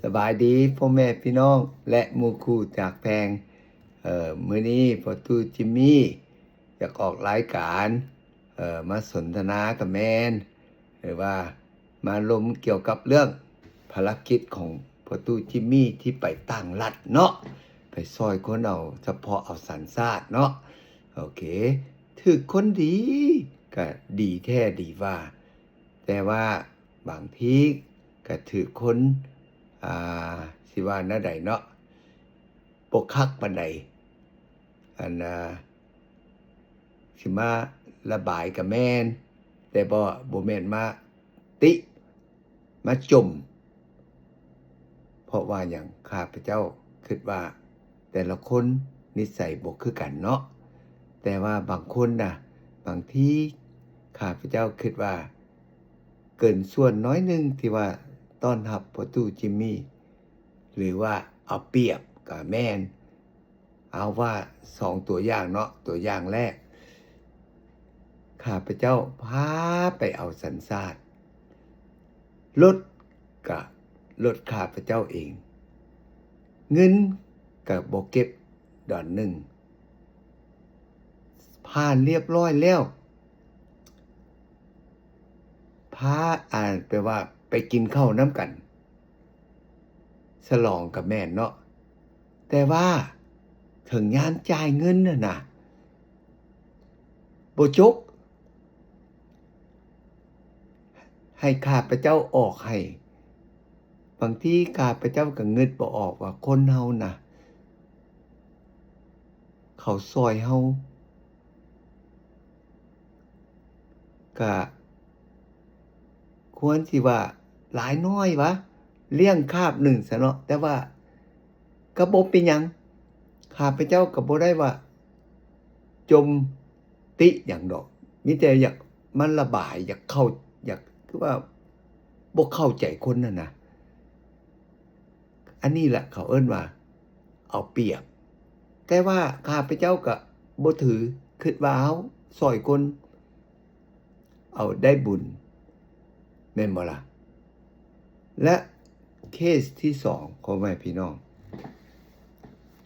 ສະບາຍດີພໍ່ແມ່ພີ່ນ້ອງ ແລະ ໝູ່ຄູ່ຈາກແພງ. ເອີ ມື້ນີ້ພໍ່ຕູ້ຈິມມີຢາກອອກລາຍການ ເອີ ມາສົນທະນາກະແມ່ນ ຫຼືວ່າມາລົມກ່ຽວກັບເລື່ອງພາລະກິດຂອງພໍ່ຕູ້ຈິມມີທີ່ໄປຕ່າງລັດເນາະ, ໄປຊ່ອຍຄົນເອົາ ສະເພາະເອົາສັນຊາດເນາະ. ໂອເຄ ຖືກຄົນດີກະດີແທ້ດີວ່າ ແຕ່ວ່າບາງທີກະຖືກຄົນ ອ່າ ຊິວ່າແນວໃດເນາະ ບໍ່ຄັກປານໃດ. ອັນ ອ່າ ຊິມາລະບາຍກະແມ່ນ ແຕ່ບໍ່ ບໍ່ແມ່ນມາຕິ ມາຈົ່ມ. ເພາະວ່າຫຍັງ? ຂ້າພະເຈົ້າຄິດວ່າແຕ່ລະຄົນນິໄສບໍ່ຄືກັນເນາະ, ແຕ່ວ່າບາງຄົນນະ ບາງທີຂ້າພະເຈົ້າຄິດວ່າເກີນສ່ວນໜ້ອຍໜຶ່ງທີ່ວ່າຕ້ອນຮັບພໍ່ຕູ້ຈິມມີ ຫຼືວ່າເອົາປຽບກະແມ່ນ. ເອົາວ່າສອງຕົວຢ່າງເນາະ, ຕົວຢ່າງແລກ ຂ້າພະເຈົ້າພາໄປເອົາສັນຊາດ, ລົດກະລົດຂ້າພະເຈົ້າເອງ, ເງິນກະບໍ່ເກັບດອນໜຶ່ງ, ຜ່ານລຽບຮ້ອຍແລ້ວ. ພາ ອາ ແປວ່າໄປກິນເຂົ້ານຳກັນ ສະຫຼອງກະແມ່ນເນາະ, ແຕ່ວ່າເຖິງຍາມຈ່າຍເງິນຫັ້ນນະ ບໍ່ຈົກ ໃຫ້ຂ້າພະເຈົ້າອອກໃຫ້. ບາງທີຂ້າພະເຈົ້າກະງຶດບໍ່ອອກວ່າຄົນເຮົານະ ເຂົາຊ່ອຍເຮົາ ກະຄວນຊິວ່າຫຼາຍໜ້ອຍຫວາ ລ້ຽງຄາບໜຶ່ງຊະເນາະ, ແຕ່ວ່າກະບໍ່ເປັນຫຍັງ, ຂ້າພະເຈົ້າກະບໍ່ໄດ້ວ່າຈົ່ມຕິຫຍັງດອກ, ມີແຕ່ຢາກມາລະບາຍ ຢາກເຂົ້າ ຢາກ ຄືວ່າບໍ່ເຂົ້າໃຈຄົນຫັ້ນນະ. ອັນນີ້ແຫຼະເຂົາເອີ້ນວ່າເອົາປຽບ, ແຕ່ວ່າຂ້າພະເຈົ້າກະບໍ່ຖື, ຄິດວ່າເຮົາຊ່ອຍຄົນເອົາໄດ້ບຸນ ແມ່ນບໍ່ລະ? ແລະ ເຄສທີສອງ ພໍ່ແມ່ພີ່ນ້ອງ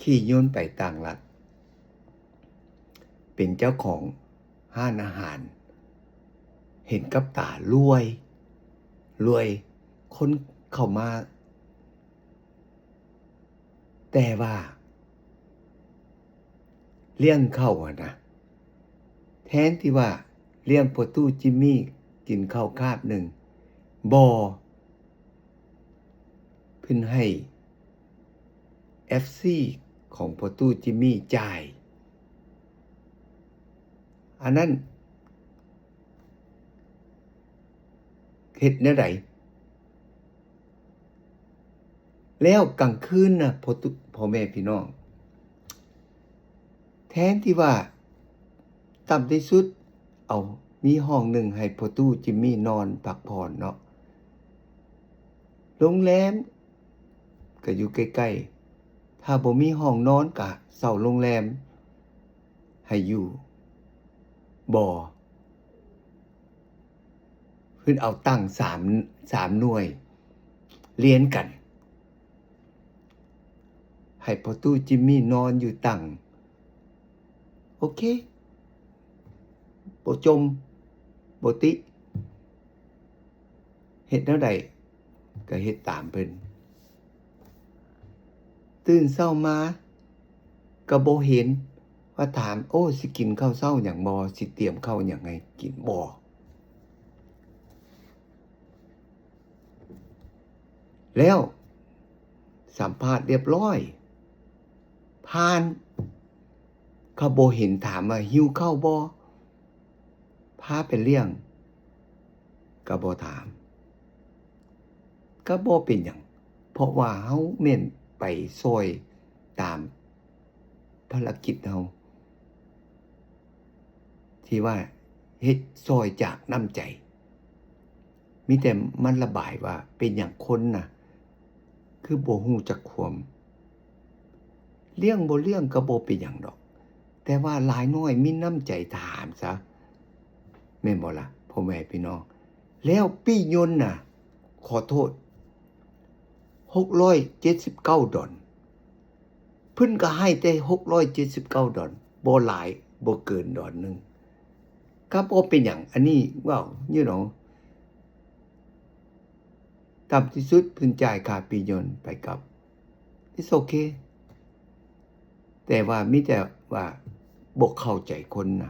ຂີ່ຍົນໄປຕ່າງລັດ ເປັນເຈົ້າຂອງຮ້ານອາຫານ, ເຫັນກັບຕາລວຍ ລວຍ, ຄົນເຂົ້າມາ ແຕ່ວ່າລ້ຽງເຂົ້າຫັ້ນນະ ແທນທີ່ວ່າລ້ຽງພໍ່ຕູ້ຈິມມີກິນເຂົ້າຄາບໜຶ່ງ, ບໍ່, ເພິ່ນໃຫ້ເອັຟຊີຂອງພໍ່ຕູ້ຈິມມີຈ່າຍ. ອັນນັ້ນເຮັດແນວໃດ? ແລ້ວກາງຄືນນະ ພໍ່ຕຸ ພໍ່ແມ່ພີ່ນ້ອງ ແທນທີ່ວ່າຕ່ຳທີ່ສຸດເອົາມີຫ້ອງໜຶ່ງໃຫ້ພໍ່ຕູ້ຈິມມີນອນພັກຜ່ອນເນາະ, ໂຮງແຮມກະຢູ່ໃກ້ໆ, ຖ້າບໍ່ມີຫ້ອງນອນກະເຊົ່າໂຮງແຮມໃຫ້ຢູ່. ບໍ່. ເພິ່ນເອົາຕັ່ງສາມ ສາມໜ່ວຍລຽນກັນ ໃຫ້ພໍ່ຕູ້ຈິມມີນອນຢູ່ຕັ່ງ. ໂອເຄ ບໍ່ຈົ່ມ ບໍ່ຕິ ເຮັດແນວໃດກະເຮັດຕາມເພິ່ນ. ຕື່ນເຊົ້າມາກະບໍ່ເຫັນວ່າຖາມ ໂອ້ ຊິກິນເຂົ້າເຊົ້າຫຍັງບໍ່? ຊິຕຽມເຂົ້າຫຍັງໃຫ້ກິນບໍ່? ແລ້ວສຳພາດລຽບຮ້ອຍ ຜ່ານ, ເຂົາບໍ່ເຫັນຖາມວ່າຫິວເຂົ້າບໍ່? ພາໄປລ້ຽງກະບໍ່ຖາມ ກະບໍ່ເປັນຫຍັງ, ເພາະວ່າເຮົາແມ່ນໄປຊ່ອຍຕາມພາລະກິດເຮົາ ທີ່ວ່າເຮັດຊ່ອຍຈາກນ້ຳໃຈ. ມີແຕ່ມາລະບາຍວ່າເປັນຫຍັງຄົນນະ ຄືບໍ່ຮູ້ຈັກຄວາມ. ລ້ຽງບໍ່ລ້ຽງກະບໍ່ເປັນຫຍັງດອກ, ແຕ່ວ່າຫຼາຍໜ້ອຍມີນ້ຳໃຈຖາມຊະ ແມ່ນບໍ່ລະ ພໍ່ແມ່ພີ່ນ້ອງ? ແລ້ວປີ້ຍົນນະ ຂໍໂທດ, ຮ ຫົກຮ້ອຍເຈັດສິບເກົ້າດອນ. ເພິ່ນກໍໃຫ້ແຕ່ຫົກຮ້ອຍເຈັດສິບເກົ້າດອນ, ບໍ່ຫຼາຍ ບໍ່ເກີນດອນໜຶ່ງ. ກໍບໍ່ເປັນຫຍັງ, ອັນນີ້ເວົ້າ you know ຕ່ຳທີ່ສຸດເພິ່ນຈ່າຍຄ່າປີ້ຍົນໄປກັບ it's okay. ແຕ່ວ່າມີແຕ່ວ່າບໍ່ເຂົ້າໃຈຄົນນະ,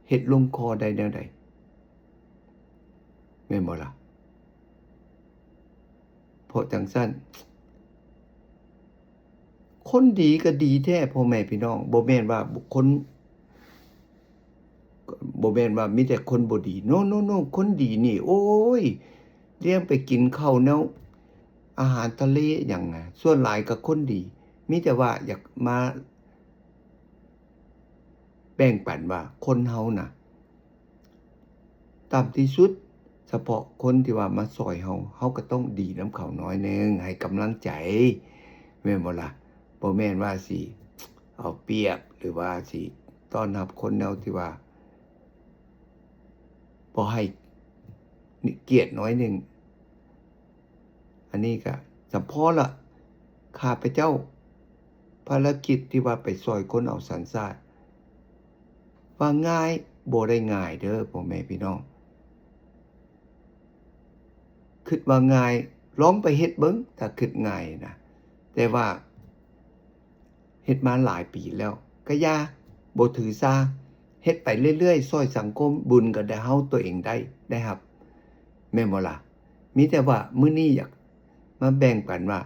ເຮັດລົງຄໍໄດ້ແນວໃດ ແມ່ນບໍ່ລະ? ເພາະຈັ່ງຊັ້ນ ຄົນດີກໍດີແທ້ ພໍ່ແມ່ພີ່ນ້ອງ, ບໍ່ແມ່ນວ່າຄົນ ບໍ່ແມ່ນວ່າມີແຕ່ຄົນບໍ່ດີ. No no no, ຄົນດີນີ້ ໂອ້ຍ ລ້ຽງໄປກິນເຂົ້າແນວ ອາຫານທະເລຫຍັງນະ, ສ່ວນຫຼາຍກໍຄົນດີ, ມີແຕ່ວ່າຢາກມາແບ່ງປັນວ່າຄົນເຮົານະ ຕ່ຳທີ່ສຸດ ສະເພາະຄົນທີ່ວ່າມາຊ່ອຍເຮົາ, ເຮົາກໍຕ້ອງດີນຳເຂົາໜ້ອຍໜຶ່ງ, ໃຫ້ກຳລັງໃຈ ແມ່ນບໍ່ລະ? ບໍ່ແມ່ນວ່າຊິເອົາປຽບ ຫຼືວ່າຊິຕ້ອນຮັບຄົນແນວທີ່ວ່າບໍ່ໃຫ້ກຽດໜ້ອຍໜຶ່ງ. ອັນນີ້ກະສຳພໍລະ ຂ້າພະເຈົ້າ ພາລະກິດທີ່ວ່າໄປຊ່ອຍຄົນເອົາສັນຊາດ ວ່າງ່າຍ ບໍ່ໄດ້ງ່າຍເດີ ພໍ່ແມ່ພີ່ນ້ອງ. ຄິດວ່າງ່າຍ ລອງໄປເຮັດເບິ່ງ ຖ້າຄິດງ່າຍນະ, ແຕ່ວ່າ ເຮັດມາຫຼາຍປີແລ້ວ ກະຢ່າ ບໍ່ຖືສາ, ເຮັດໄປເລື້ອຍໆ ຊ່ອຍສັງຄົມ, ບຸນກໍໄດ້ ເຮົາຕົວເອງໄດ້ ໄດ້ຮັບ ແມ່ນບໍ່ລະ? ມີແຕ່ວ່າມື້ນີ້ຢາກມາແບ່ງປັນວ່າ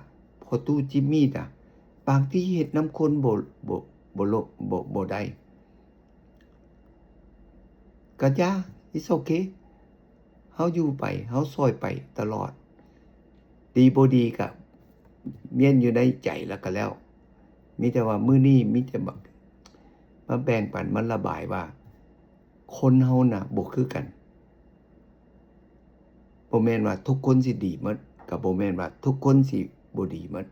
ພໍ່ຕູ້ຈິມມີນະ ບາງທີເຮັດນຳຄົນບໍ່ ບໍ່ ບໍ່ລົບ ບໍ່ ບໍ່ໄດ້ ກະຢ່າ it's okay. ເຮົາຢູ່ໄປ ເຮົາຊ່ອຍໄປຕະຫຼອດ, ດີບໍ່ດີກະມ້ຽນຢູ່ໃນໃຈແລ້ວກະແລ້ວ. ມີແຕ່ວ່າມື້ນີ້ມີແຕ່ມາ ມາແບ່ງປັນ ມາລະບາຍວ່າ ຄົນເຮົານະບໍ່ຄືກັນ. ບໍ່ແມ່ນວ່າທຸກຄົນຊິດີໝົດ, ກະບໍ່ແມ່ນວ່າທຸກຄົນຊິບໍ່ດີໝົດ,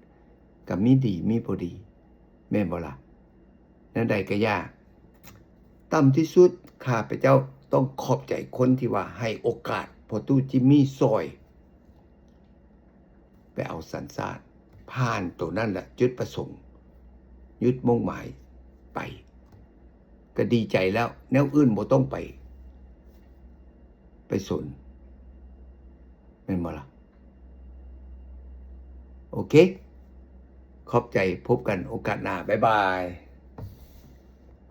ກະມີດີມີບໍ່ດີ ແມ່ນບໍ່ລະ? ແນວໃດກະຢ່າ ຕ່ຳທີ່ສຸດ ຂ້າພະເຈົ້າຕ້ອງຂອບໃຈຄົນທີ່ວ່າໃຫ້ໂອກາດພໍ່ຕູ້ຈິມມີຊ່ອຍໄປເອົາສັນຊາດ ຜ່ານໂຕນັ້ນລະ ຈຸດປະສົງ ຈຸດມຸ່ງໝາຍໄປ ກະດີໃຈແລ້ວ, ແນວອື່ນບໍ່ຕ້ອງໄປ ໄປສົນ ແມ່ນບໍ່ລະ? ໂອເຄ ຂອບໃຈ, ພົບກັນໂອກາດໜ້າ, ບາຍບາຍ.